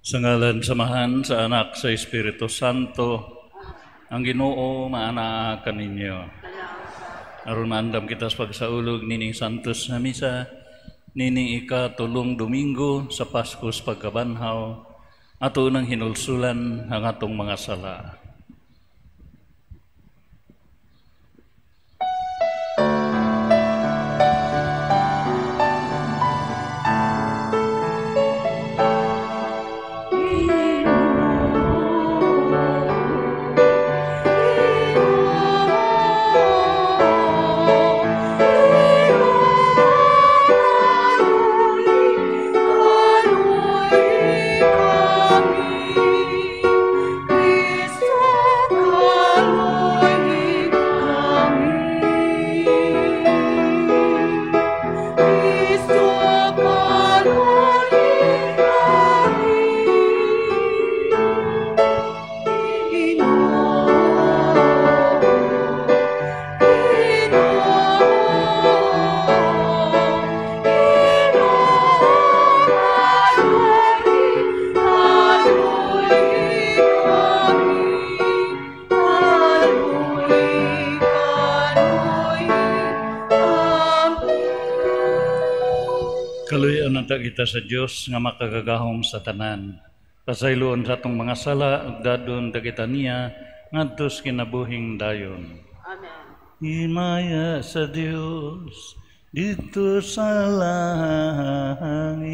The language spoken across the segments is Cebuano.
Sa ngalan sa Amahan, sa Anak, sa Espiritu Santo, ang Ginoo maanaa kaninyo. Aron maandam kita sa pagsaulog nining Santos na Misa, nining ikatulong Domingo sa Pasko sa pagkabanhaw, ato nang hinulsulan ang atong mga sala. Kita sa Dios nga makagagahom sa tanan. Pasayloon sa atong mga sala ug dadon kita niya ngadto sa kinabuhing dayon. Amen. Himaya sa Dios didto sa langit.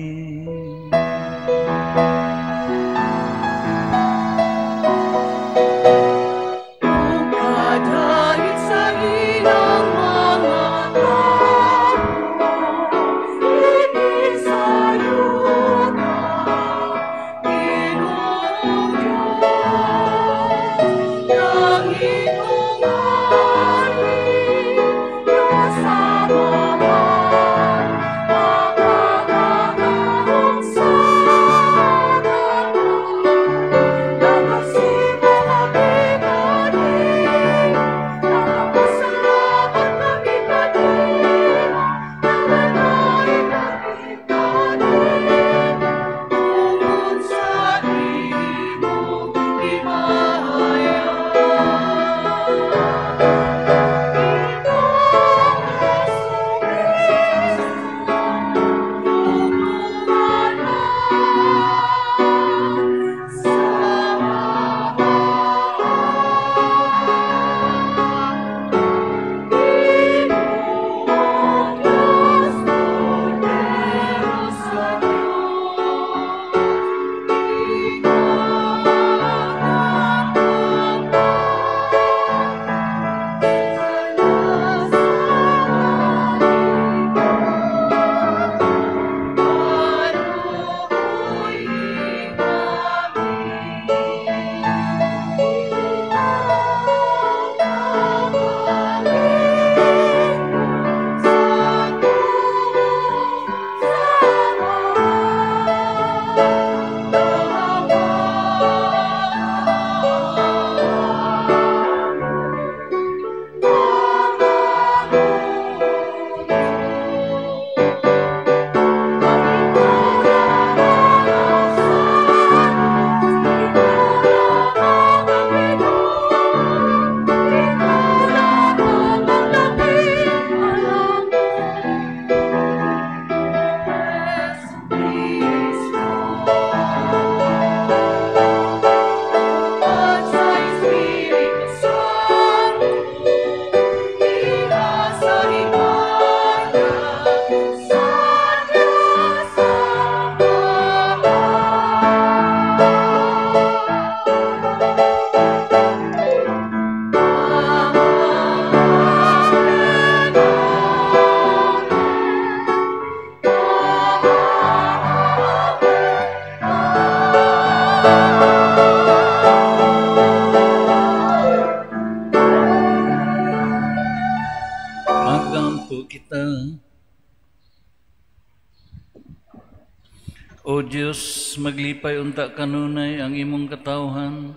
O Dios, maglipay unta kanunay ang imong katawhan,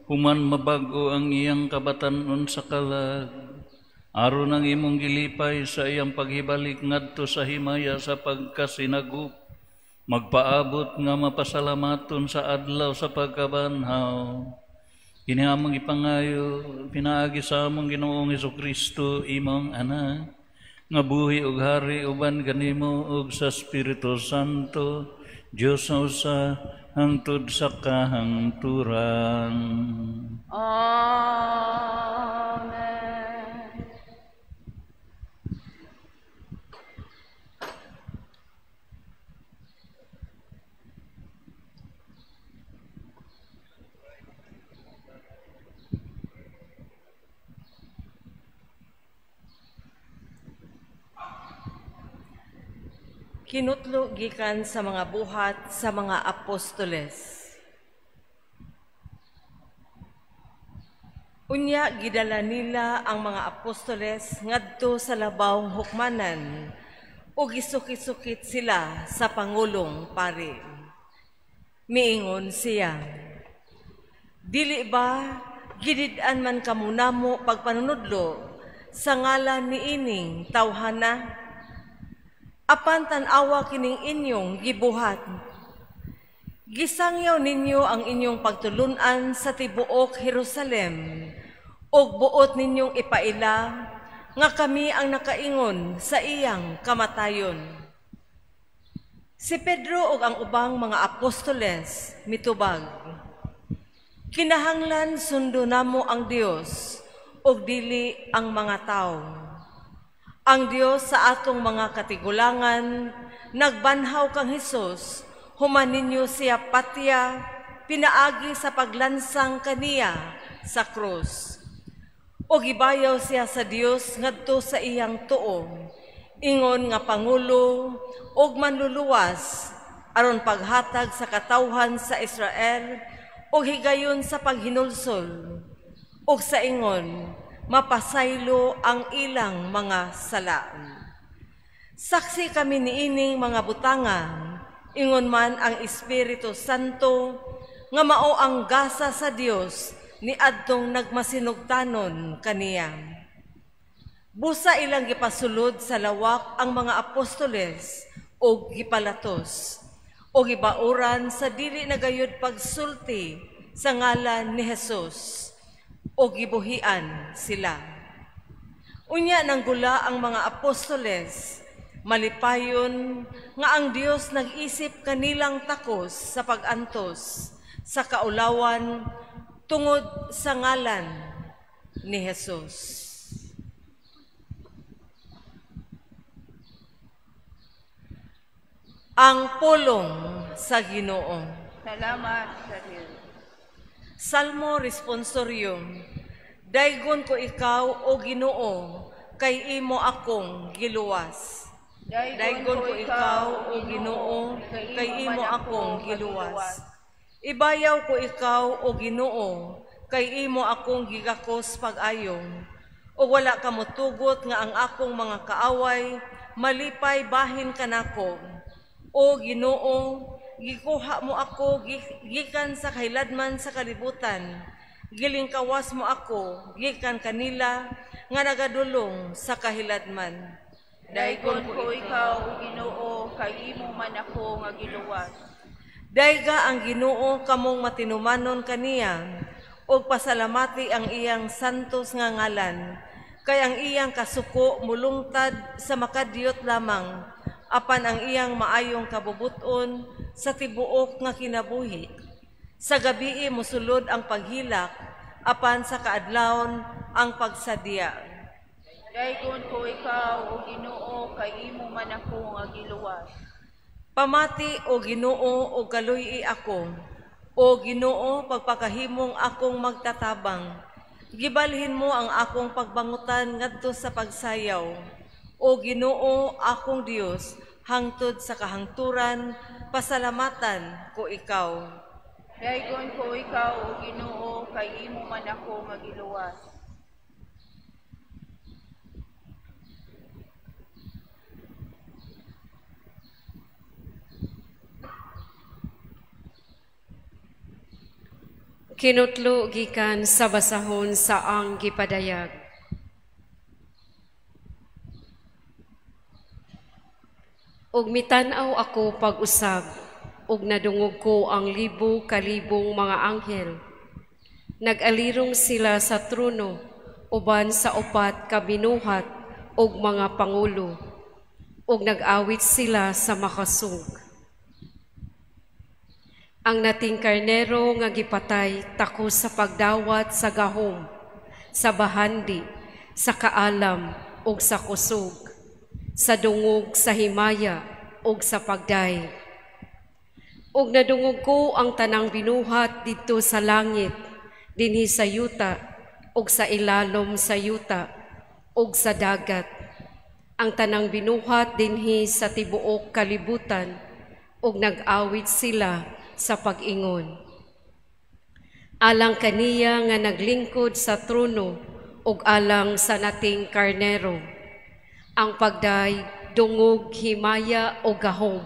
human mabag-o ang iyang kabatan-on sa kalag. Aron ang imong gilipay sa iyang paghibalik ngadto sa himaya sa pagkasinagup. Magpaabot nga mapasalamaton sa adlaw sa pagkabanhaw. Kini among ipangayo pinaagi sa among Ginoong Hesukristo, imong anak, nga buhi ug hari uban kanimo ug sa Espiritu Santo, Dios nga usa, hangtod sa kahangturan. Amen. Kinutlo gikan sa mga buhat sa mga apostoles. Unya gidala nila ang mga apostoles ngadto sa labawng hukmanan ug gisukit-sukit sila sa pangulong pari. Miingon siya, "Dili ba gidid-an man kamo namo pagpanunudlo sa ngalan niining tawhana? Apan tan-awa kining inyong gibuhat. Gisangyaw ninyo ang inyong pagtulun-an sa tibuok Jerusalem, ug buot ninyong ipaila nga kami ang nakaingon sa iyang kamatayon." Si Pedro ug ang ubang mga apostoles mitubag, "Kinahanglan sundo namo ang Dios ug dili ang mga tawo. Ang Dios sa atong mga katigulangan nagbanhaw kang Hesus, human ninyo siya patya, pinaagi sa paglansang kaniya sa krus. O gibayaw siya sa Dios ngadto sa iyang tuo, ingon nga pangulo ug manluluwas aron paghatag sa katawhan sa Israel ug higayon sa paghinulsol, ug sa ingon mapasaylo ang ilang mga sala. Saksi kami niining mga butanga, ingon man ang Espiritu Santo nga mao ang gasa sa Dios ni adtong nagmasinugtanon kaniya." Busa ilang gipasulod sa lawak ang mga apostoles og gipalatos, o gibauran sa dili na gayud pagsulti sa ngalan ni Jesus, o gibuhian sila. Unya nanggula ang mga apostoles, malipayon nga ang Dios nag-isip kanilang takos sa pag-antos sa kaulawan tungod sa ngalan ni Jesus. Ang pulong sa Ginoo. Salamat sa Dios. Salmo Responsorium. Daygon ko ikaw, o Ginoo, kay imo akong giluwas. Daygon ko ikaw, o Ginoo, kay imo akong giluwas. Ibayaw ko ikaw, o Ginoo, kay imo akong gigakos pag-ayong. O wala ka motugot nga ang akong mga kaaway malipay bahin kanako. O Ginoo, gikuha mo ako gikan sa kahiladman sa kalibutan. Gilingkawas mo ako gikan kanila nga nagadulong sa kahiladman. Daygon ko ikaw, o Ginoo, kay imo man ako nga giluwas. Dayga ang Ginoo kamong matinumanon kaniya, ug pasalamati ang iyang santos nga ngalan, kay ang iyang kasuko mulungtad sa makadyot lamang, apan ang iyang maayong kabubuton sa tibuok nga kinabuhi. Sa gabii mosulod ang paghilak, apan sa kaadlawon ang pagsadya. Daygon ko ikaw, o Ginoo, kay imo man ako nga giluwas. Pamati, o Ginoo, o kaluy-i ako. O Ginoo, pagpakahimong akong magtatabang. Gibalhin mo ang akong pagbangutan ngadto sa pagsayaw. O Ginoo, akong Dios, hangtod sa kahangturan, pasalamatan ko ikaw. Daygon ko ikaw, o Ginoo, kay imo man ako nga giluwas. Kinutlo gikan sa basahon sa ang gipadayag. Ug mitan-aw ako pag-usab, ug nadungog ko ang libo kalibong mga anghel. Nag-alirong sila sa trono uban sa upat ka binuhat ug mga pangulo, ug nag-awit sila sa makasug. Ang nating karnero nga gipatay takos sa pagdawat sa gahom, sa bahandi, sa kaalam ug sa kusog, sa dungog sa himaya ug sa pagdayeg. Ug nadungog ko ang tanang binuhat didto sa langit, dinhi sa yuta ug sa ilalom sa yuta ug sa dagat. Ang tanang binuhat dinhi sa tibuok kalibutan, ug nag-awit sila sa pag-ingon. Alang kaniya nga naglingkod sa trono ug alang sa nating karnero, ang pagday, dungog, himaya o gahom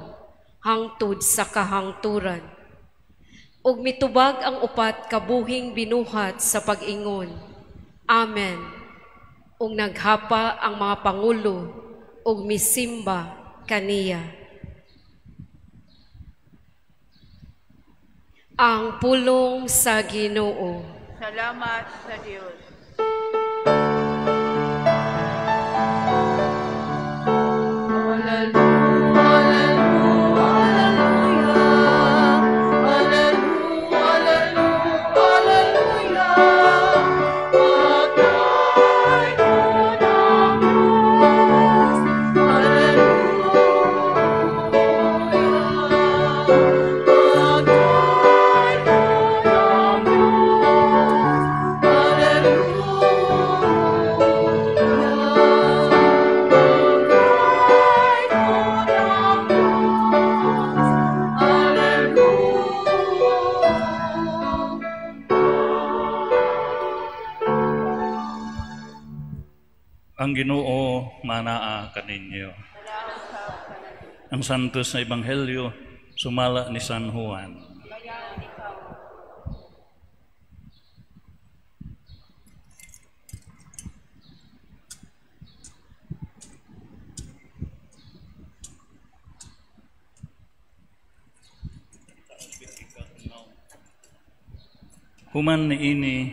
hangtod sa kahangturan. Ug mitubag ang upat kabuhing binuhat sa pag-ingon, Amen. Ug naghapa ang mga pangulo ug misimba kaniya. Ang pulong sa Ginoo. Salamat sa Dios. Ang Ginoo manaa kaninyo. Ang santos na ebanghelyo sumala ni San Juan. Human niini,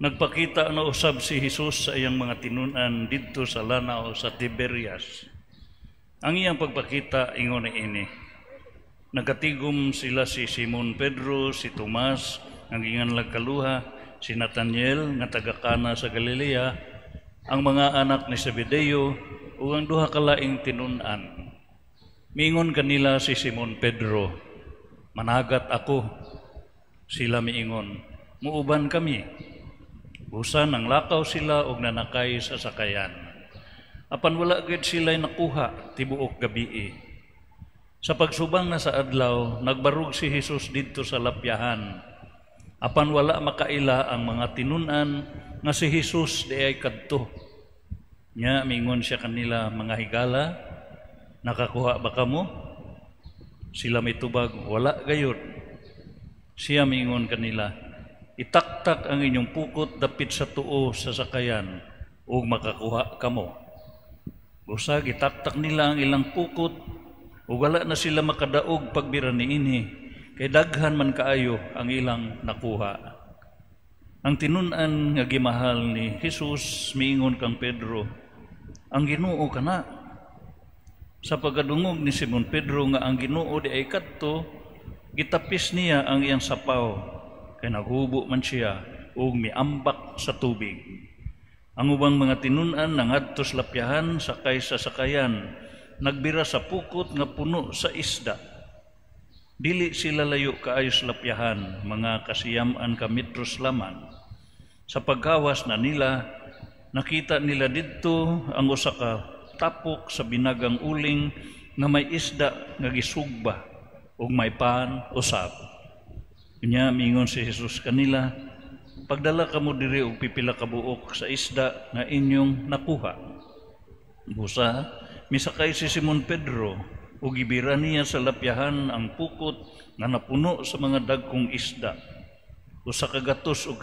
nagpakita na usab si Jesus sa iyang mga tinun-an didto sa lanaw sa Tiberias. Ang iyang pagpakita ingon niini. Nagatigom sila si Simon Pedro, si Tomas, ang inganlag kaluha, si Nathaniel nga taga Kana sa Galilea, ang mga anak ni Zebedeo ug ang duha ka laing tinun-an. Miingon kanila si Simon Pedro, "Managat ako." Sila miingon, "Muuban kami." Busa nang lakaw sila og nanakay sa sakayan. Apan wala gyud sila nakuha tibuok gabii. Sa pagsubang na sa adlaw, nagbarug si Jesus didto sa lapyahan. Apan wala makaila ang mga tinun-an nga si Jesus diay kadto. Nya mingon siya kanila, "Mga higala, nakakuha ba kamo?" Sila mitubag, "Wala gayud." Siya mingon kanila, "Itaktak ang inyong pukot dapit sa tuo sa sakayan ug makakuha kamo." Busa gitaktak nila ang ilang pukot ug wala na sila makadaog pagbira niini, kay daghan man kaayo ang ilang nakuha. Ang tinun-an nga gimahal ni Jesus miingon kang Pedro, "Ang Ginoo kana." Sa pagkadungog ni Simon Pedro nga ang Ginoo di ay kadto, gitapis niya ang iyang sapaw, kay naghubo man siya ug miambak sa tubig. Ang ubang mga tinun-an nangadto sa lapyahan sakay sa sakayan, nagbira sa pukot nga puno sa isda. Dili sila layo kaayo sa lapyahan, mga kasiyam-an ka metros lamang. Sa pagkawas na nila, nakita nila didto ang usa ka tapok sa binagang uling nga may isda nga gisugba ug may pan usab. Unya mingon si Jesus kanila, "Pagdala kamo diri og pipila ka buok sa isda nga inyong nakuha." Busa misakay si Simon Pedro ug gibira niya sa lapyahan ang pukot nga napuno sa mga dagkong isda. 153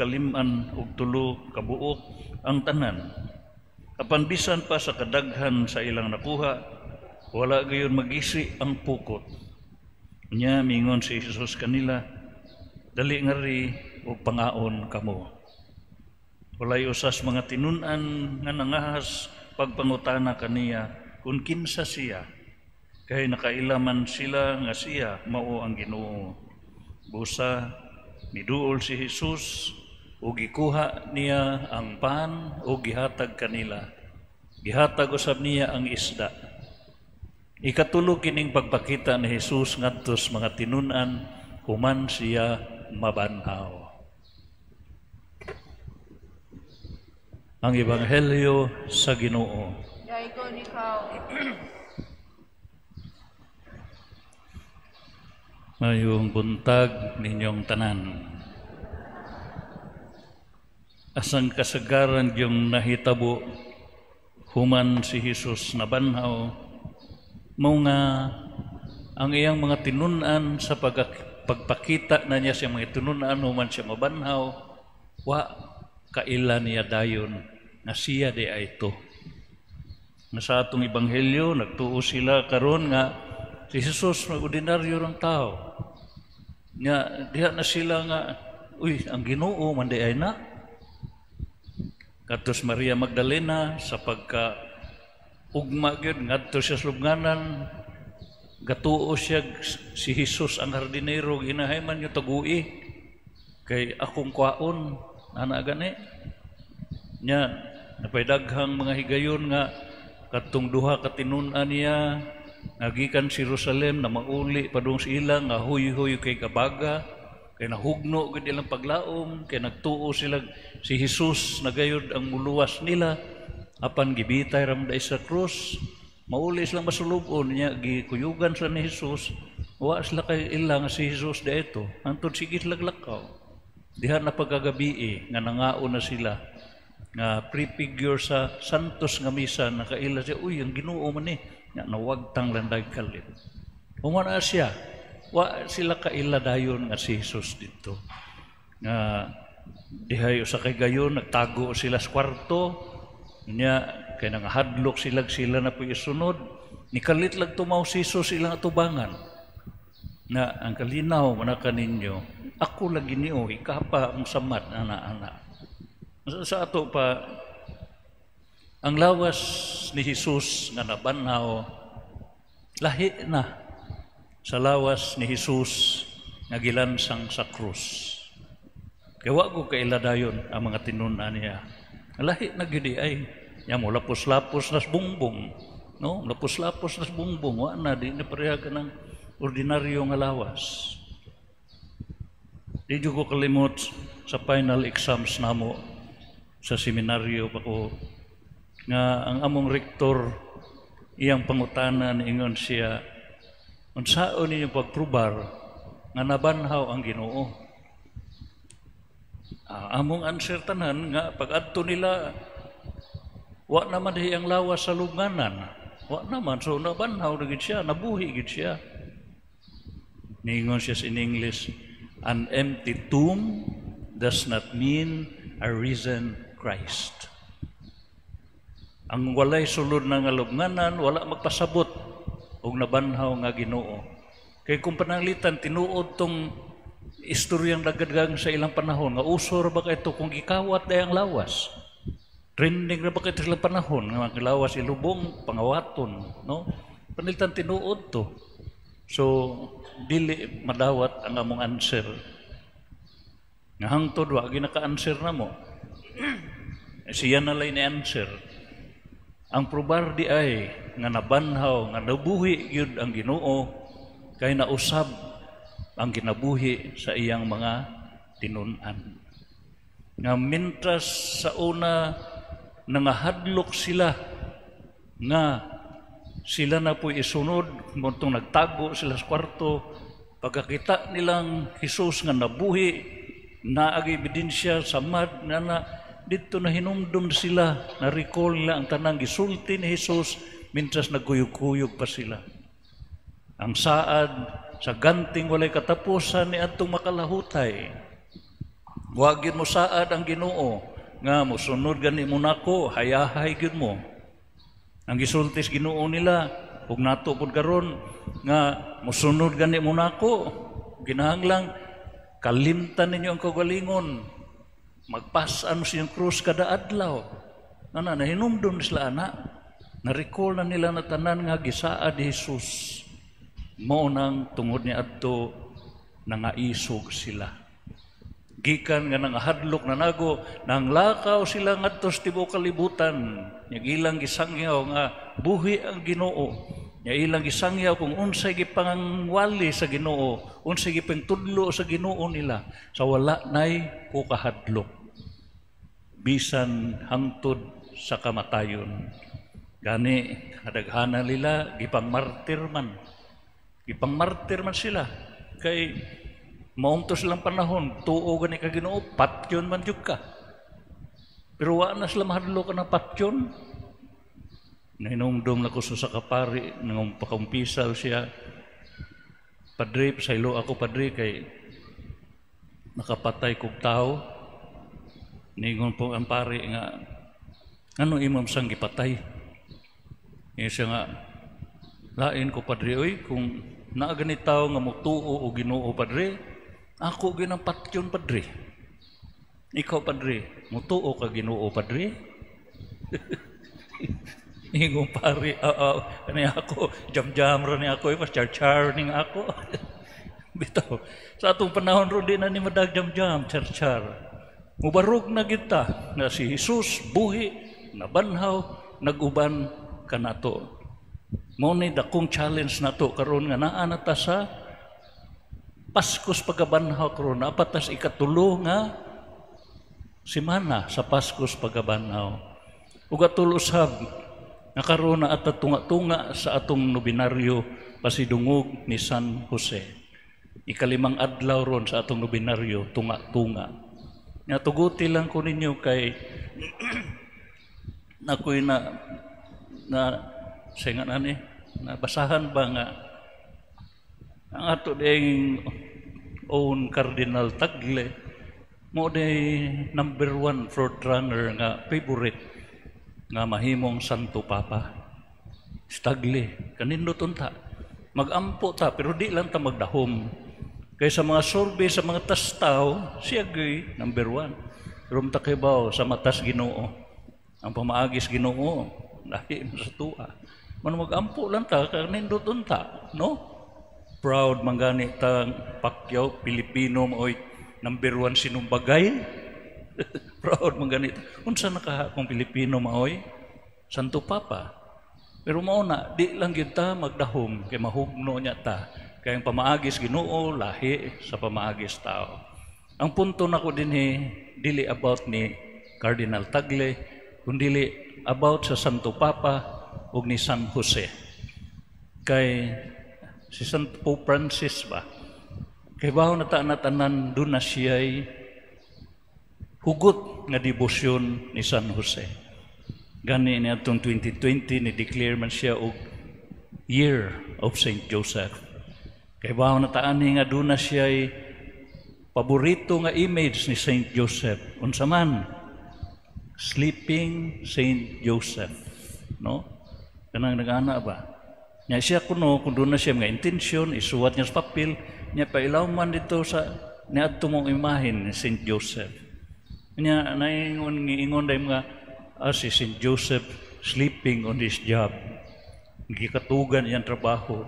ka buok ang tanan. Apan bisan pa sa kadaghan sa ilang nakuha, Wala gayon magisi ang pukot. Nya mingon si Jesus kanila, dali ngari ug pangaon kamo. Walay usas mga tinun-an nga nangahas pagpangutana kaniya kung kinsa siya, kay nakaila man sila nga siya mao ang Ginoo. Busa miduol si Jesus ug gikuha niya ang pan ug gihatag kanila. Gihatag usab niya ang isda. Ikatulo kining pagpakita ni Jesus ngadto sa mga tinun-an human siya mabanhaw. Ang Ebanghelyo sa Ginoo. Daygon ikaw. Mayong buntag ninyong tanan. Asang kasagaran yung nahitabo human si Jesus nabanhaw, mao nga ang iyang mga tinun-an sa pagpakita na niya sa mga tinun-an human siya mabanhaw, wa kaila niya dayon nga siya di ay ito. Nga sa atong ebanghelyo, nagtuo sila karon nga si Jesus mag-ordinaryo rang tao. Nga diha na sila nga, uy, ang Ginoo man di ay na. Katos Maria Magdalena sa pagka ugma gyud ngadto siya sa lubnganan, gatuo siya si Jesus ang hardinero, ginahay man yung tagui kay akong kwaon ana gani. Nya napay daghang mga higayon nga kadtong duha ka tinun-an niya nga gikan sa Jerusalem na mauli padung sa ila nga huy-huy kay kabaga, kay nahugno gid ilang paglaom, kay nagtuo sila si Jesus na gayud ang muluwas nila, apan gibitay ra man sa krus, mauli silang masulubon niya, gikuyugan sila ni Jesus, wa sila kay ila nga si Jesus dito, hantod sige sila glakaw. Diha na pagkagabi nga nangaon na sila nga prefigure sa santos nga misa, nakaila siya, uy, ang Ginoo man ni, nga nawagtang landag kalit. Humana siya, wa sila kaila dayon nga si Jesus dito. Nga dihay usa kay gayon nagtago sila sa kwarto niya, kay nangahadlok sila sila na po'y isunod, nikalit lang tumaw si Jesus ilang atubangan. Na ang kalinaw man kaninyo, ako lagi niyo, ikapa ang samad ana-ana. Sa ato pa, ang lawas ni Jesus nga nabanhaw, lahi na sa lawas ni Jesus nga gilansang sa krus. Kaya wa ko kaila dayon ang mga tinun-an niya. Lahi na gyud ay, ya mo lapos-lapos nas bungbong, no? Lapos-lapos nas bungbong, wa na di na pareha ka ng ordinaryo nga lawas. Di jud ko kalimot sa final exams namo sa seminaryo pa ko nga ang among rektor iyang pangutana niingon siya, unsaon ninyo pagprubar nga nabanhaw ang Ginoo? Among answer tanan nga pag-adto nila wa naman dihi ang lawas sa lubnganan, wa naman, so nabanhaw na gid siya, nabuhi gid siya. Niingon siya in English, an empty tomb does not mean a risen Christ. Ang walay sulod na nga lubnganan, wala magpasabot og nabanhaw nga Ginoo. Kay kung pananglitan tinuod tong istoryang dagadgang sa ilang panahon nga uso ra ba kay ito kung gikawat day ang lawas. Trending ra ba kay ito sa ilang panahon nga ang lawas ilubong pangawaton, no? Pananglitan tinuod to. So dili madawat ang among answer. Nga hangtod wa ginaka-answer namo. Siya na lay ni answer. Ang probar di ay nga nabanhaw, nga nabuhi gyud ang Ginoo, kay nausab ang kinabuhi sa iyang mga tinun-an. Nga mintras sa una nangahadlok sila nga sila na po'y isunod, muntong nagtago sila sa kwarto, pagkakita nilang Jesus nga nabuhi, naagi ebidensya samad nga na dito na hinumdum sila, na recall nila ang tanang gisulti ni Jesus mintras nagkuyog-kuyog pa sila. Ang saad sa ganting walay katapusan ni adtong makalahutay. Wa gyud mo saad ang Ginoo nga mosunod gani mo nako, hayahay gyud mo. Ang gisulti sa Ginoo nila, Ug nato pud karon nga mosunod gani mo nako, ginahanglang kalimtan ninyo ang kaugalingon. Magpas-an mo siyang krus kada adlaw. Ana, nahinumdum sila ana. Na-recall na nila na tanan nga gisaad ni Jesus. Mao nang tungod ni adto nangaisog sila. Gikan nga nangahadlok na nago, nanglakaw sila ngadto sa tibuok kalibutan. Nya ilang gisangyaw nga buhi ang Ginoo. Nya ilang gisangyaw kung unsay gipangwali sa Ginoo, unsay gipangtudlo sa Ginoo nila, sa wala nay kukahadlok. Bisan hangtod sa kamatayon. Gani kadaghanan nila gipangmartir man. Gipangmartir man sila kay maumto silang panahon, tuo gani ka Ginoo, patyon man jud ka. Pero wa na sila mahadlok na patyon. Nahinumdum na ko sa kapari, nang pakumpisal siya. "Padre, pasaylo ako, padre, kay nakapatay kog tao." Ningon po ang pari nga, "Ano imong sang gipatay?" Ingon siya nga, "Lain ko, padre, oy, kung naa gani tao nga mutuo o Ginoo, padre, ako ginang patyon, padre. Ikaw, padre, mutuo ka Ginoo, padre?" Ingong pari, "Oo, ani ako, jam-jam ra ni ako, mas char-char ning ako." Bitaw, sa atong panahon ron, di na ni madag jam-jam, char-char. Mubarog na kita na si Jesus buhi, nabanhaw, nag-uban kanato. Mao ni dakong challenge nato karon nga naa na ta sa Paskos pagkabanhaw karon, naa pa tas ikatulo nga semana sa Paskos pagkabanhaw. Ug atol usab nga karon na at tunga-tunga sa atong nobinaryo pasidungog ni San Jose. Ikalimang adlaw ron sa atong nobinaryo, tunga-tunga. Nga tuguti lang ko ninyo kay nakoy na na sa nga nani nabasahan ba nga ang ato ding own Cardinal Tagle mo day number one front runner nga favorite nga mahimong Santo Papa. Si Tagle, kanindot unta. Magampo ta, pero di lang ta magdahom. Kay sa mga survey, sa mga tastaw, siya gyud number one. Pero ta kibaw sa matas Ginoo. Ang pamaagis Ginoo, lahi sa tuwa. Man magampo lang ta, kanindot unta, no? Proud man gani ta Pacquiao, Pilipino maoy number one sinumbagay. Proud man gani. Unsa na kaha kung Pilipino maoy Santo Papa? Pero mao na, di lang gyud ta magdahom kay mahugno niya ta. Kay ang pamaagis Ginoo lahi sa pamaagis tao. Ang punto nako dinhi dili about ni Cardinal Tagle, kundili about sa Santo Papa ug ni San Jose. Kay si Santo Pope Francis ba? Kay bawo na ta na tanan doon na siya'y hugot nga debosyon ni San Jose. Gani ni atong 2020 ni declare man siya og Year of Saint Joseph. Kay bawo na taan ni nga doon na siya'y paborito nga image ni Saint Joseph. Unsa man? Sleeping Saint Joseph. No? Kanang nag-ana ba? Nya siya kuno, kung doon na siya mga intensyon, isuwat niya sa papel, niya pailaw man dito sa niadto mong imahin ni Saint Joseph. Nya naingon ngiingon dahil mga si Saint Joseph sleeping on his job. Gikatugan iyang trabaho.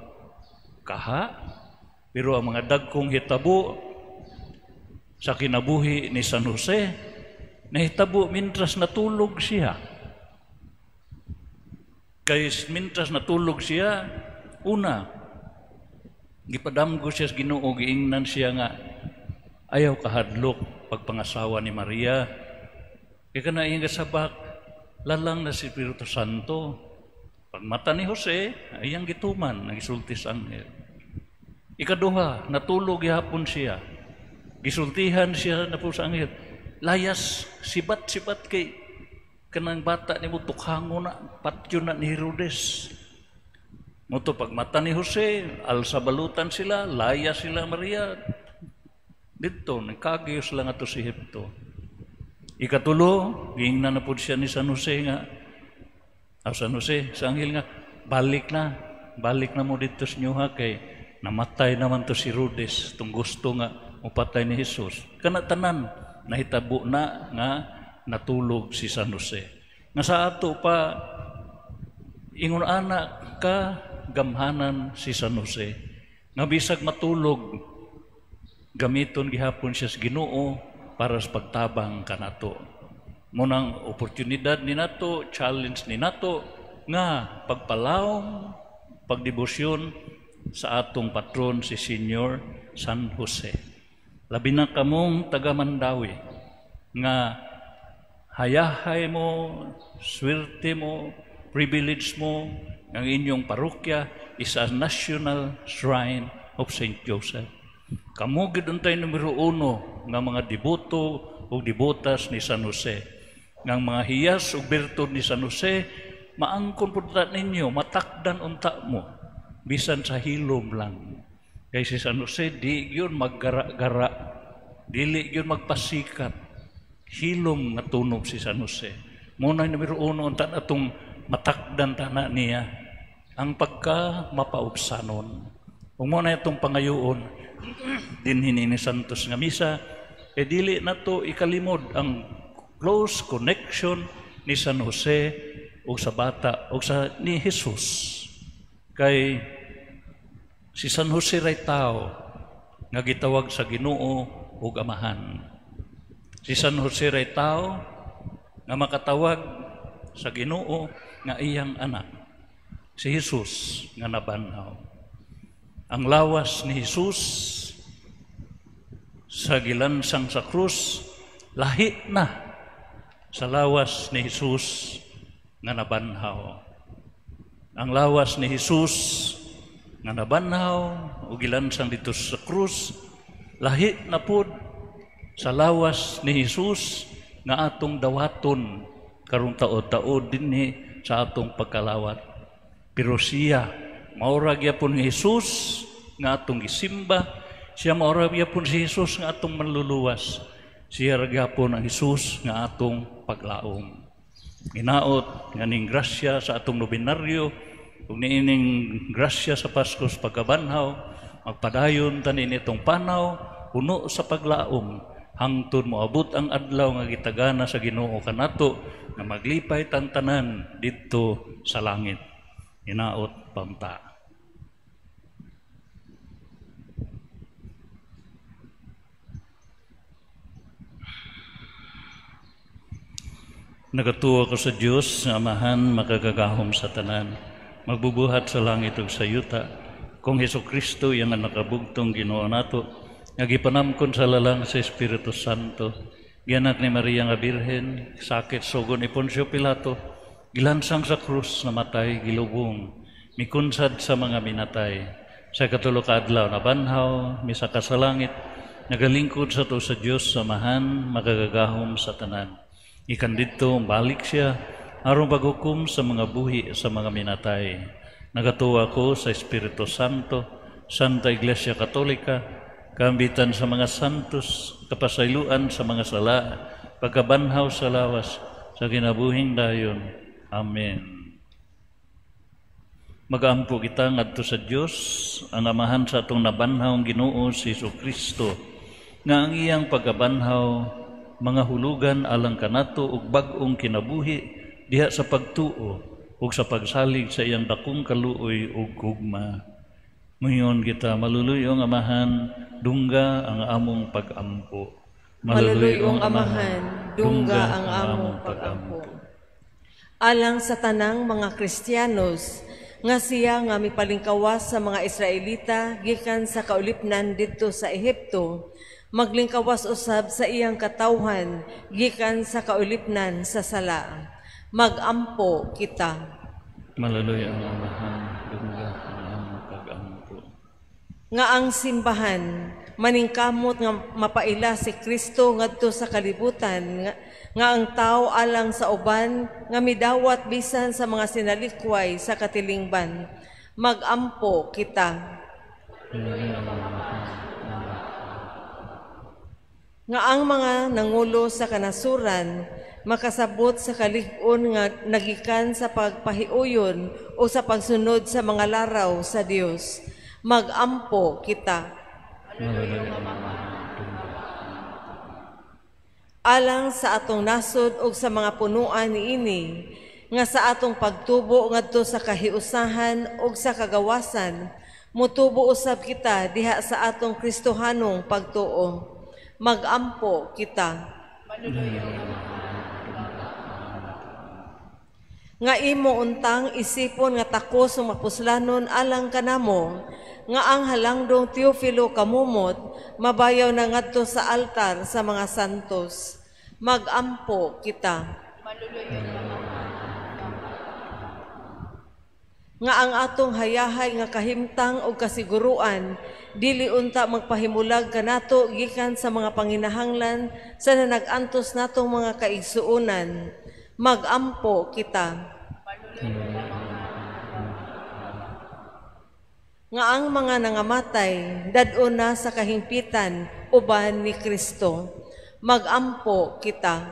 Kaha, pero ang mga dagkong hitabo sa kinabuhi ni San Jose, nahitabo mintras natulog siya. Kay mintras natulog siya, una, gipadamgo siya sa Ginoo, giingnan siya nga ayaw kahadlok pagpangasawa ni Maria. Kay kana iyang gasabak, lalang na si Espiritu Santo. Pagmata ni Jose, ayang gituman, nagisulti sa anghel. Ikaduha, natulog gihapon siya. Gisultihan siya na po sa anghel. "Layas, sibat-sibat kay kanang bata nimo tukhango na, patyon na ni Herodes." Muto pagmata ni Jose, alsa balutan sila, layas sila Maria. Dito, nagkagiyos lang ato si Ehipto. Ikatulo, giingnan na po siya ni San Jose nga, San Jose, sa anghel nga, "Balik na, balik na mo dito sa inyo kay namatay naman to si Herodes tung gusto nga mupatay ni Jesus. Kana tanan nahitabo na nga natulog si San Jose. Nga sa ato pa ingon ana ka gamhanan si San Jose. Nga bisag matulog gamiton gihapon siya sa Ginoo para sa pagtabang kanato. Munang oportunidad ni nato, challenge ni nato nga pagpalawom, pagdebosyon sa atong patron si Senior San Jose. Labi na kamong taga Mandawi nga hayahay mo, swerte mo, privilege mo ang inyong parokya is a national shrine of Saint Joseph. Kamo gid untay numero 1 nga mga deboto ug debotas ni San Jose. Ngang mga hiyas ug bertud ni San Jose maangkon pud ninyo, matakdan unta mo bisan sa hilom lang. Kay si San Jose di gyud maggara-gara, dili gyud magpasikat. Hilom nga tunog si San Jose. Muna numero 1 unta atong matakdan tana niya ang pagka mapaubsanon. Ug mo na itong pangayoon dinhi ni Santos nga misa, e dili nato ikalimod ang close connection ni San Jose o sa bata o sa ni Jesus. Kay si San Jose ray tao nga gitawag sa Ginoo ug Amahan. Si San Jose ray tao nga makatawag sa Ginoo nga iyang anak, si Jesus nga nabanhaw. Ang lawas ni Jesus sa gilansang sa krus lahi na sa lawas ni Jesus nga nabanhaw. Ang lawas ni Jesus nga nabanhaw o gilansang dito sa krus lahi na pud sa lawas ni Jesus nga atong dawaton karong taod-taod dinhi sa atong pagkalawat. Pero siya maura gyapon ni Jesus nga atong gisimba, siya maura gyapon si Jesus nga atong manluluwas, siya ra gyapon ang Jesus nga atong paglaom. Ginaot nga ning grasya sa atong nobenaryo ug niining grasya sa Pasko sa pagkabanhaw, magpadayon ta niini itong panaw puno sa paglaom hangtod moabot ang adlaw nga gitagana sa Ginoo kanato nga maglipay tantanan didto sa langit. Hinaot pamta. Nagatuo ko sa Dios nga Amahan makagagahom sa tanan, magbubuhat sa langit ug sa yuta, kung Hesukristo iyang nakabugtong Ginoo nato, nga gipanamkon sa lalang sa Espiritu Santo, gianak ni Maria nga Birhen, sakit sugo ni Poncio Pilato, gilansang sa krus, namatay, gilubong, mikunsad sa mga minatay. Sa katulo ka adlaw nabanhaw, misaka sa langit, nagalingkod sa to sa Dios sa Amahan makagagahom sa tanan. Ikan didto balik siya aron paghukom sa mga buhi sa mga minatay. Nagatuo ako sa Espiritu Santo, Santa Iglesia Katolika, kaambitan sa mga santos, kapasayloan sa mga sala, pagkabanhaw sa lawas, sa kinabuhing dayon. Amen. Magaampo kita ngadto sa Dios, ang Amahan sa atong nabanhaw Ginoo si Jesucristo, nga ang iyang pagkabanhaw mga hulugan alang kanato ug bag-ong kinabuhi diha sa pagtuo ug sa pagsalig sa iyang dakong kaluoy ug gugma. Ngayon kita maluluyong Amahan, dungga ang among pagampo. Maluluyong Amahan, dungga ang among pagampo. Alang sa tanang mga Kristiyanos, nga siya nga mipalingkawas sa mga Israelita gikan sa kaulipnan didto sa Ehipto, maglingkawas usab sa iyang katawhan gikan sa kaulipnan sa sala. Magampo kita. Maluluyong Amahan, dungga ang among pagampo. Nga ang simbahan maningkamot nga mapaila si Kristo ngadto sa kalibutan, nga ang tao alang sa uban nga midawat bisan sa mga sinalikway sa katilingban. Magampo kita. Nga ang mga nangulo sa kanasuran makasabot sa kalig-on nga nagikan sa pagpahiuyon o sa pagsunod sa mga laraw sa Dios. Magampo kita. Alang sa atong nasod ug sa mga punuan niini, nga sa atong pagtubo ngadto sa kahiusahan ug sa kagawasan, mutubo usab kita diha sa atong Kristohanong pagtuo. Magampo kita. Nga imo untang isipon nga takos ug mapuslanon alang kanamo, nga ang halangdong Teofilo kamumot mabayaw na ngadto sa altar sa mga santos. Magampo kita. Nga ang atong hayahay nga kahimtang o kasiguruan dili unta magpahimulag kanato gikan sa mga panginahanglan sa nanag-antos natong mga kaigsuonan. Magampo kita. Nga ang mga nangamatay dad-on na sa kahimpitan uban ni Kristo. Magampo kita.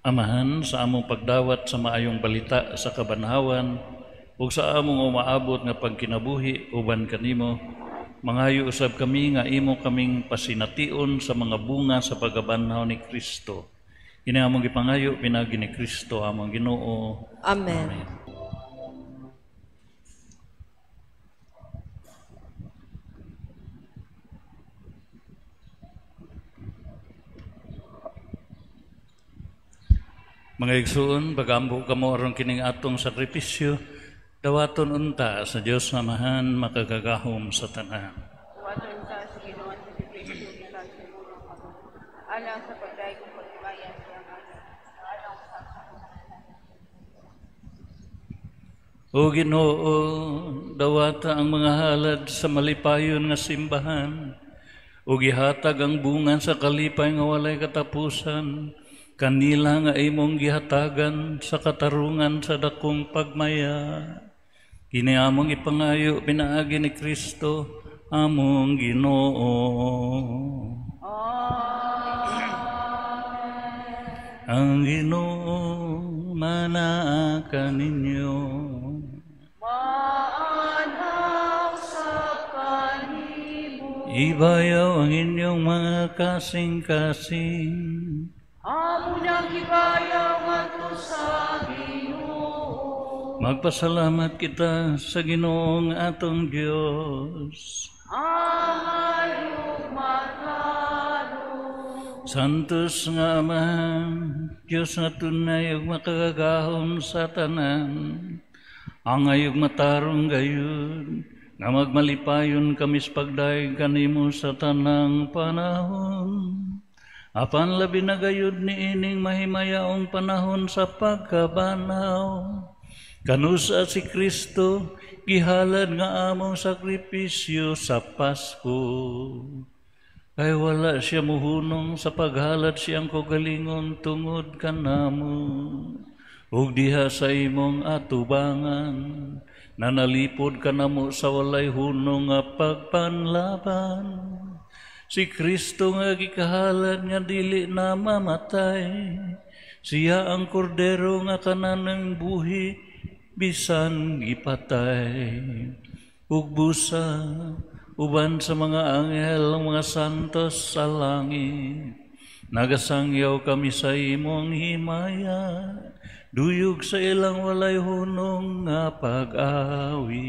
Amahan, sa among pagdawat sa maayong balita sa kabanhawan ug sa among umaabot nga pagkinabuhi uban kanimo, mangayo usab kami nga imo kaming pasination sa mga bunga sa pagkabanhaw ni Kristo. Kini among gipangayo pinaagi ni Kristo among Ginoo. Amen. Amen. Mga igsoon, pagambo kamo aron kining atong sakripisyo, dawaton unta sa Dios Amahan makagagahom sa tanan. Dawaton unta sa Ginoo ang sakripisyo gikan sa imong kamot, alang sa pagdayeg ug paghimaya sa iyang ngalan, alang sa O Ginoo, dawata ang mga halad sa malipayon nga simbahan, ug gihatag ang bunga sa kalipay nga walay katapusan, kanila nga imong gihatagan sa katarungan sa dakong pagmaya. Kini among ipangayo pinaagi ni Kristo among Ginoo. Amen. Ang Ginoo manaa kaninyo. Maanhaw sa kanimo. Ibayaw ang inyong mga kasing-kasing. Amo nang gibayaw ngadto sa Ginoo. Magpasalamat kita sa Ginoong atong Dios. Angay ug matarong. Santos nga Amahan, Dios nga tunay ug makagagahom sa tanan, angay ug matarong gayud, nga magmalipayon kami sa pagdayeg kanimo sa tanang panahon. Apan labi na gayud niining mahimayaong panahon sa pagkabanhaw, kanusa si Kristo gihalad nga among sakripisyo sa Pasko. Kay wala siya muhunong sa paghalad siyang kaugalingon tungod kanamo. Ug diha sa imong atubangan, nanalipod kanamo sa walay hunong nga pagpanlaban. Si Kristo nga gikahalad nga dili na mamatay, siya ang kordero nga kananang buhi bisan gipatay. Ug busa uban sa mga anghel ang mga santos sa langit, nagasangyaw kami sa imong himaya, duyog sa ilang walay hunong nga pag-awi.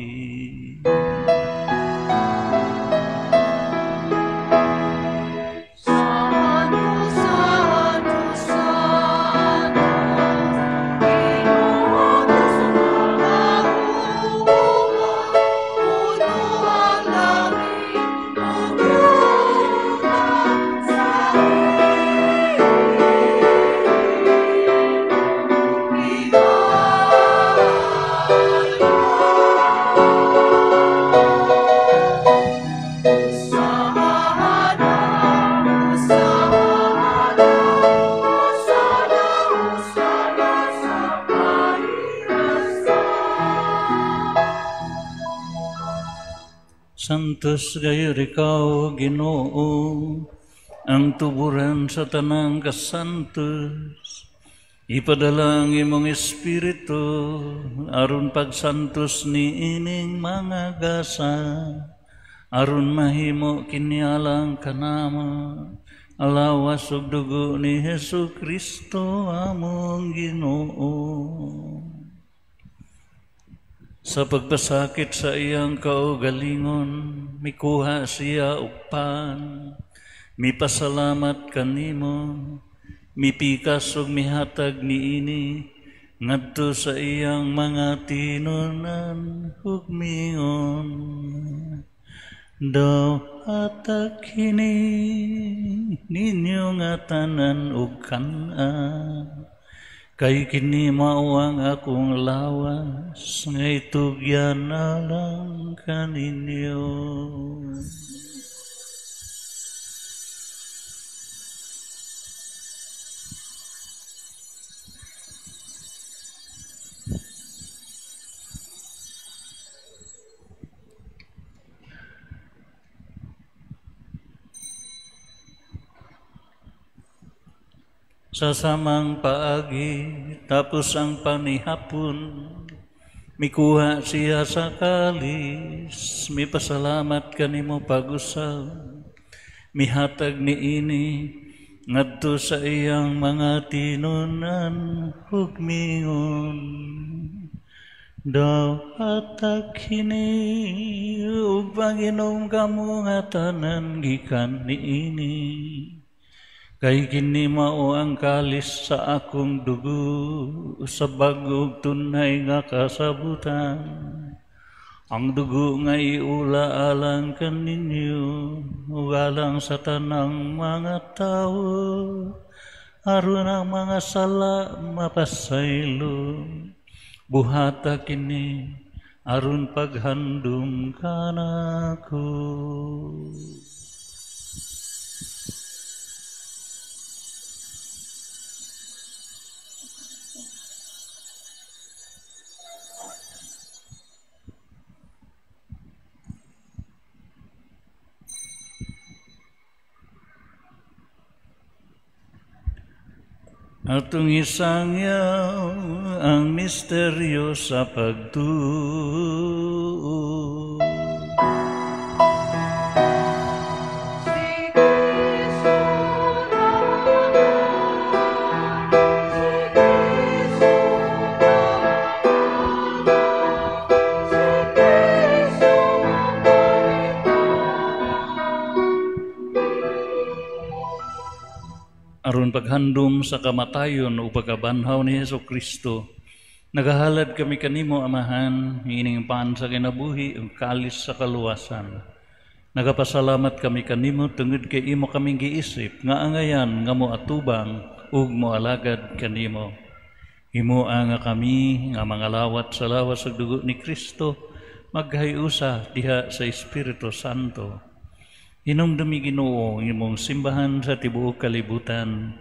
Santos gayud ikaw, Ginoo, ang tuburan sa tanang kasantos. Ipadala ang imong Espiritu aron pagsantos ni ining mga gasa, aron mahimo kini alang kanamo alawas ug dugo ni Hesus Kristo among Ginoo. Sa pagpasakit sa iyang kaugalingon, mikuha siya og pan, mipasalamat kanimo, mipikas ug mihatag niini ngadto sa iyang mga tinunan ug miingon, "Dawata kini ninyo nga tanan ug kan-a, kay kini mao ang akong lawas nga itugyan alang kaninyo." Sa samang paagi, tapos ang panihapon, mikuha siya sa kalis, mipasalamat kanimo pag-usab, mihatag niini ngadto sa iyang mga tinunan ug miingon, "Dawata kini ug panginom kamo nga tanan gikan niini, kay kini mao ang kalis sa akong dugo sa bag-ong tunay nga kasabutan. Ang dugo nga iula alang kaninyo ug alang sa tanang mga tawo, aron ang mga sala mapasaylo. Buhata kini aron paghandom kanako." Atong isangyaw ang misteryo sa pagtuo. Si Kristo naman, si Kristo naman, si Kristo Aron paghandom sa kamatayon o pagkabanhaw ni Hesus Kristo, nagahalad kami kanimo, Amahan, ining pan sa kinabuhi ug kalis sa kaluwasan. Nagapasalamat kami kanimo tungod kay imo kaming giisip nga angayan nga moatubang ug moalagad kanimo. Himoa nga kami nga mga lawat sa lawas ug dugo ni Kristo maghahiusa diha sa Espiritu Santo. Hinumdumi Ginoo ang imong simbahan sa tibuok kalibutan.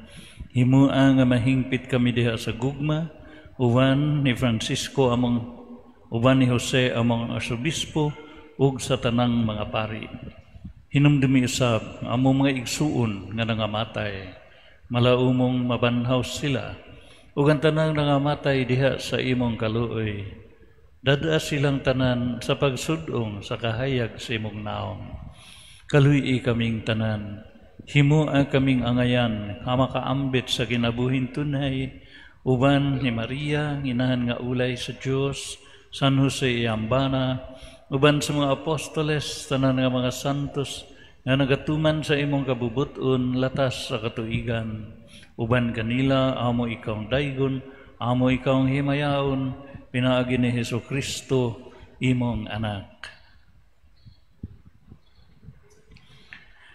Himoa nga mahingpit kami diha sa gugma, uban ni Francisco among, uban ni Jose among arsobispo ug sa tanang mga pari. Hinumdumi usab among mga igsuon nga nangamatay, malaumong mabanhaw sila ug ang tanang nangamatay diha sa imong kaluoy. Dada silang tanan sa pagsudong sa kahayag sa imong naong. Kaluy-i kaming tanan, himoa kaming angayan, nga makaambit sa kinabuhing tunay, uban ni Maria, nginahan nga ulay sa Dios, San Jose iyambana, uban sa mga apostoles, tanan nga mga santos, nga nagatuman sa imong kabubuton, latas sa katuigan. Uban kanila, amo ikaw ang daygon, amo ikaw ang himayaon, pinaagi ni Hesus Kristo, imong anak.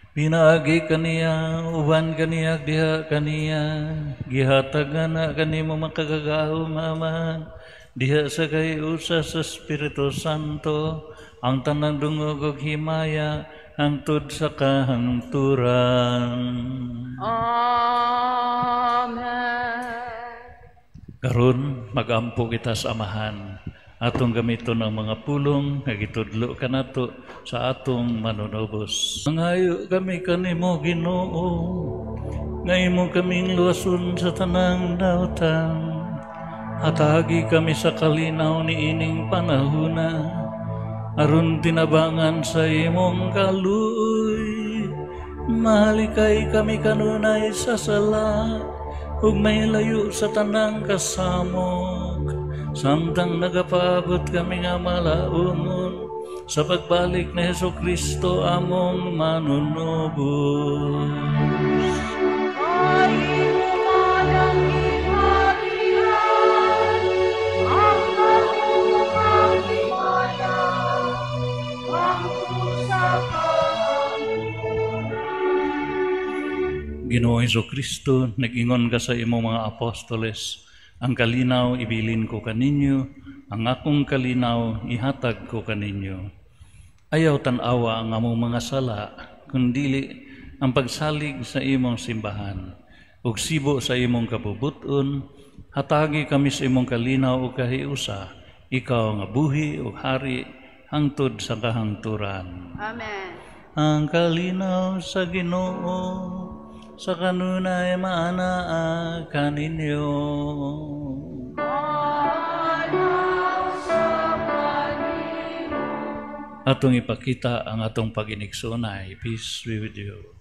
Pinaagi kaniya, uban kaniya, diha kaniya, gihatag na kanimo makagagahom, Ama, diha sa kay-usa sa Espiritu Santo, ang tanang dungog ug himaya, hangtod sa kahangturan. Amen. Karon magampo kita sa Amahan. Atong gamiton ang mga pulong nga gitudlo kanato sa atong manunubos. Mangayo kami kanimo, Ginoo, nga imo kaming luwason sa tanang dautan. Hatagi kami sa kalinaw ni ining panahuna, aron tinabangan sa imong kaluoy. Mahalikay kami kanunay sa sala, ug mahilayo sa tanang kasamok, samtang nagapaabot kami nga malaungon sa pagbalik ni Hesus Kristo among manunubos. Ginoong Hesukristo, nag-ingon ka sa imong mga apostoles, ang kalinaw ibilin ko kaninyo, ang akong kalinaw ihatag ko kaninyo. Ayaw tan-awa ang among mga sala, kundili ang pagsalig sa imong simbahan. Ug sibo sa imong kabubuton, hatagi kami sa imong kalinaw ug kahiusa, ikaw nga buhi ug hari hangtod sa kahangturan. Amen. Ang kalinaw sa Ginoo sa kanunay maanaa kaninyo. Atong ipakita ang atong pag-inigsoonay. Peace be with you.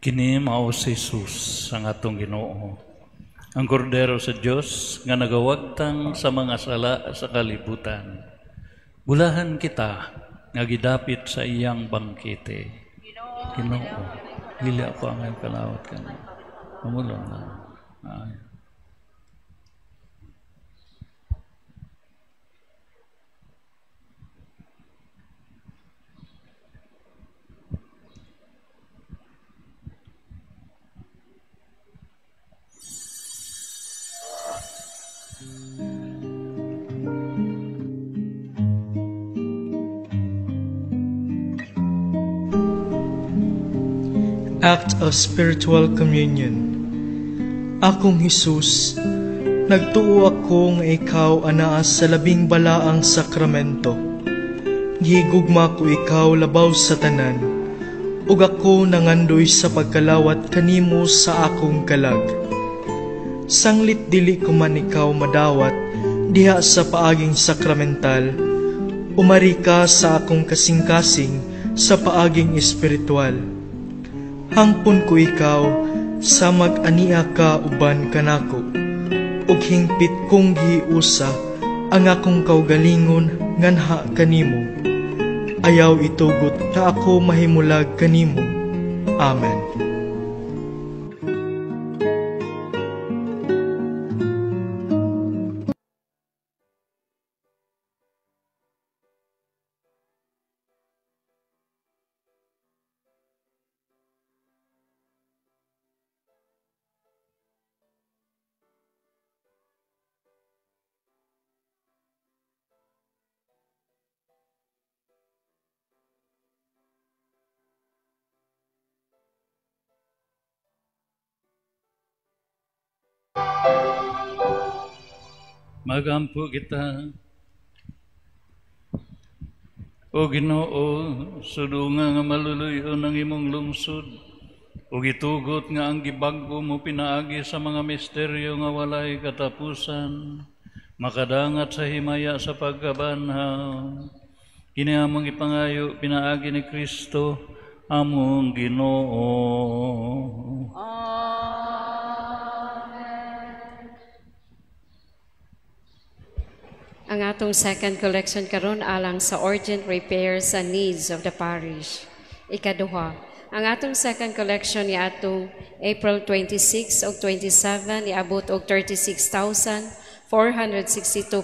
Kini mao si Jesus ang atong Ginoo, ang kordero sa Dios nga nagawagtang sa mga sala sa kalibutan. Bulahan kita nga gidapit sa iyang bangkete. Ginoo, dili ako ang kalawat kani. Pamulong na. Ay. Act of Spiritual Communion. Akong Hesus, nagtuo ako nga ikaw anaa sa labing balaang sakramento. Gihigugma ko ikaw labaw sa tanan, ug ako nangandoy sa pagkalawat kanimo sa akong kalag. Sanglit dili ko man ikaw madawat diha sa paaging sakramental, umari ka sa akong kasing-kasing sa paaging espiritual. Hangpon ko ikaw sa mag-ania ka uban kanako, ug hingpit kong giusa ang akong kaugalingon nganha kanimo. Ayaw itugot na ako mahimulag kanimo. Amen. Magampo kita. O Ginoo, sudunga nga maluluyon ang imong lungsod, ug gitugot nga ang gibag-o mo pinaagi sa mga misteryo nga walay katapusan. makadangat sa himaya sa pagkabanhaw. Kini among ipangayo pinaagi ni Kristo among Ginoo. Amen. Ang atong second collection karon alang sa urgent repairs and needs of the parish. Ikaduha, ang atong second collection ni atong April 26 ug 27 niabot og 36,462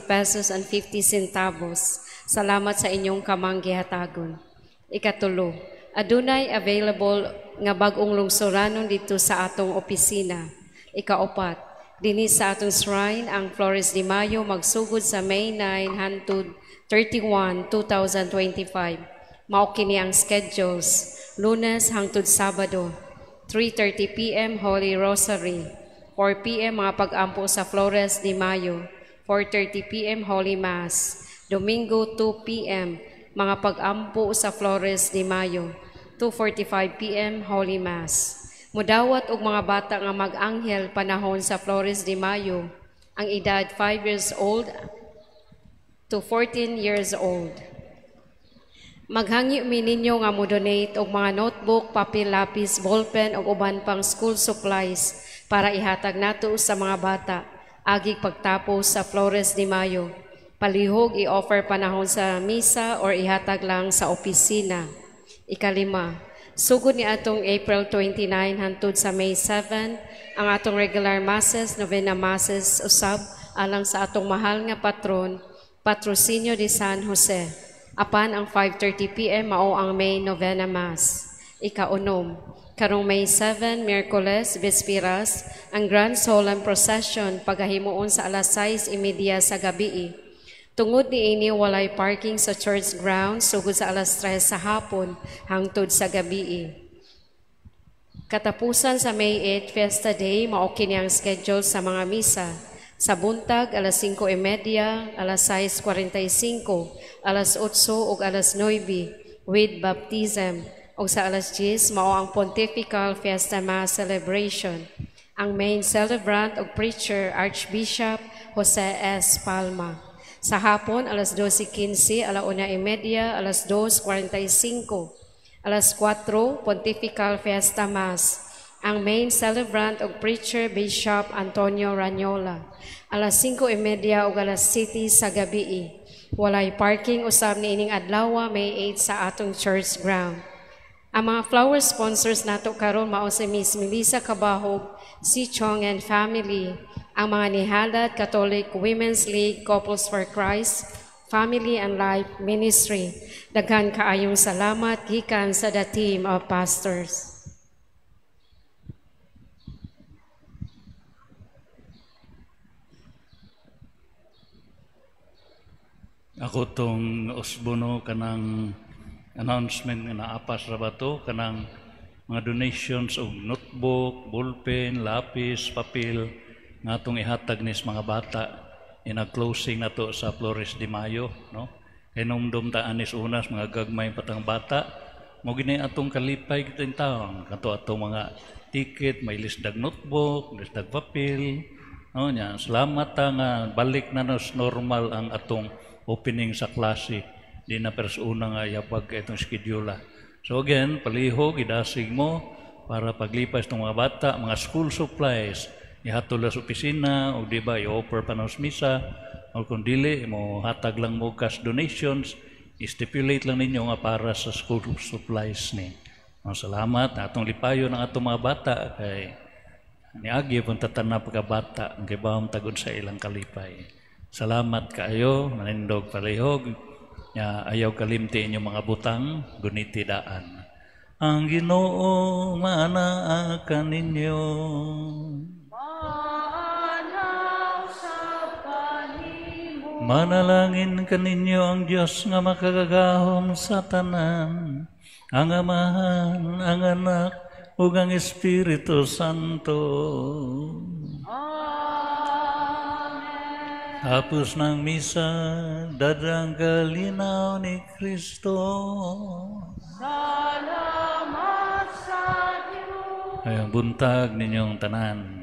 pesos and 50 centavos. Salamat sa inyong kamang gihatagon. Ikatulo, adunay available nga bag-ong lungsuranon dito sa atong opisina. Ikaupat, dinhi sa atong shrine ang Flores de Mayo magsugod sa May 9 hangtod 31, 2025. Mao kini ang schedules. Lunes hangtod Sabado, 3:30 p.m. Holy Rosary, 4 p.m. mga pag-ampo sa Flores de Mayo, 4:30 p.m. Holy Mass, Domingo 2 p.m. mga pag-ampo sa Flores de Mayo, 2:45 p.m. Holy Mass. Mudawat og mga bata nga mag-anghel panahon sa Flores de Mayo, ang edad 5 years old to 14 years old. Maghangyo mi ninyo nga mo-donate og mga notebook, papel, lapis, ballpen ug uban pang school supplies para ihatag nato sa mga bata agig pagtapos sa Flores de Mayo. Palihog i-offer panahon sa misa or ihatag lang sa opisina. Ikalima, sugod ni atong April 29 hangtod sa May 7 ang atong regular masses, novena masses usab alang sa atong mahal nga patron, Patrocinio de San Jose. Apan ang 5:30 p.m. mao ang May Novena Mass. Ikaunom, karong May 7, Miyerkules, Bispiras, ang Grand Solemn Procession pagahimuon sa alas 6:30 sa gabii. Tungod niini walay parking sa church ground sugod sa alas 3 sa hapon hangtod sa gabii. Katapusan sa May 8 Fiesta Day mao kini ang schedule sa mga misa. Sa buntag, alas 5:30, alas 6:45, alas 8 ug alas 9 with baptism. Ug sa alas 10, mao ang Pontifical Fiesta Mass Celebration. Ang main celebrant ug preacher, Archbishop Jose S. Palma. Sa hapon, alas 12:15, 1:30, alas 2:45, alas 4, Pontifical Fiesta Mass. Ang main celebrant ug preacher, Bishop Antonio Raniola. Alas 5:30 ug alas 7 sa gabii. Walay parking usab niining adlaw May 8 sa atong church ground. Ang mga flower sponsors nato karon mao si Miss Melissa Cabahog, si Chong and family, ang mga nihalat Catholic Women's League, Couples for Christ, Family and Life Ministry. Daghan kaayong salamat gikan sa the team of pastors. Ako tong usbono kanang announcement nga naapas ra ba to kanang mga donations og notebook, ballpen, lapis, papel nga atong ihatag nis mga bata ina closing nato sa Flores de Mayo, no? Kay numdum ta anis unas mga gagmay patang bata, mo gini atong kalipay kitang taon kato atong mga ticket, may lisdag notebook, lisdag papel, no nya. Salamat ta nga balik na nos normal ang atong opening sa klase. Di na persona nga yapag itong schedule. So again, palihog, idasig mo para paglipas ng mga bata, mga school supplies, ihatol sa opisina, o di ba, i-offer pa ng misa, o kung dili, mo hatag lang mo cash donations, i-stipulate lang ninyo nga para sa school supplies ni. No, salamat, atong lipayo ng atong mga bata, kay niagi pong tatan na pagkabata, ang kibahong tagod sa ilang kalipay. Salamat kaayo, manindog palihog, ayaw kalimti inyong mga butang, guniti daan. Ang Ginoo maanaa kaninyo. Manalangin kaninyo ang Dios nga makagagahom sa tanan, ang Amahan, ang Anak, ug ang Espiritu Santo. Tapos ng misa, dadang kalinaw ni Kristo. Salamat sa Diyos. Ay, ang buntag ninyong tanan.